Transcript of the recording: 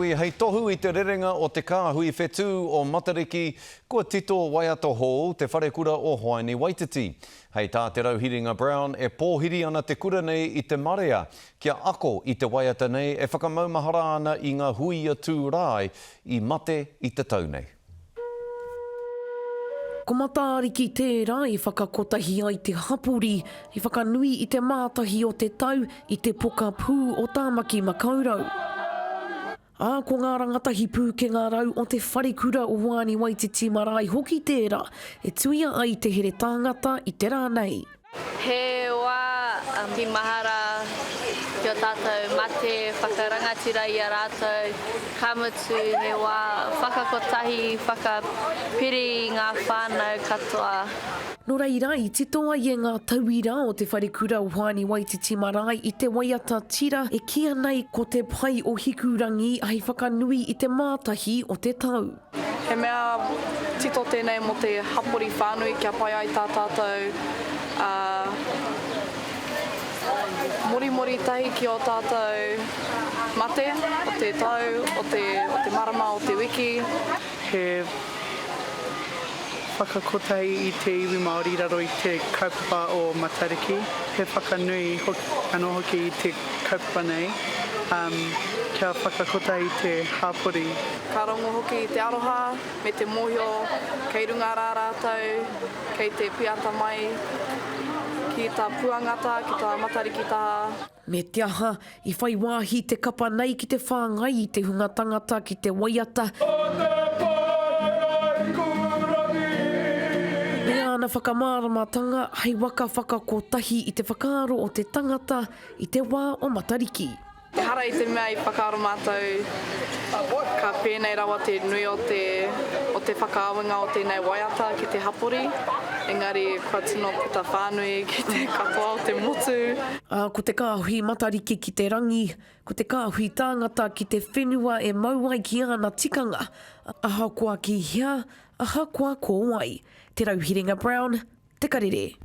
iwi hei tohu i te rerenga o te kāhui whetū o Matariki, kua tito waiata hou te wharekura o Hoani Waititi. Hei tā Te Rauhiringa Brown, e pōhiri ana te kura nei i te marea kia ako i te waiata nei e whakamaumahara ana i ngā huia tū rae i mate i te tau nei. Ko Matariki tērā i whakakotahi ai te hapori, i whakanui i te mātahi o te tau i te pokapū o Tāmaki Makaurau. Ā, ko ngā rangatahi pūkenga rau o te wharekura o Wāni Waititi Marae hoki tērā e tuia ai te here tāngata i te rā nei. He wā ki mahara ki o tātou mate whakarangatira i a rātou, ka mutu he wā whakakotahi, whakapiri i ngā whānau katoa. Nō reira, i tito ai e ngā tauira o te wharekura o Hoani Waititi Marae i te waiata tira e kīia nei ko Te Pai o Hikurangi hei whakanui i te mātahi o te tau. He mea tito tēnei mō te hapori whānui kia pai ai tā tātou morimori tahi ki ō tātou mate o te tau, o te, o te marama, o te wiki. He whakakotahi i te iwi Māori i raro i te kaupapa o Matariki, he whakanui anō hoki i te kaupapa nei, kia whakakotahi te hapori. Ka rongo hoki i te aroha me te mōhio kei runga rā rātou, kei te piata mai ki tā Puangata, ki tā Matariki taha. Me te aha, i whai wāhi te kapa nei ki te whāngai i te hunga tangata ki te waiata. O te pae Me āna whakamāramatanga hei waka whakakotahi i te whakaaro o te tangata i te wā o Matariki. Ehara i te mea i whakaaro mātou ka pēnei rawa te nui o te, o te whakaawenga o tēnei waiata ki te hapori, engari kua tino puta whānui ki te katoa o te motu. Ā, ko te kāhui Matariki ki te rangi, ko te kāhui tāngata ki te whenua e mau ai ki āna tikanga, ahakoa ki hea, ahakoa ko wai. Te Rauhiringa Brown, Te Karere.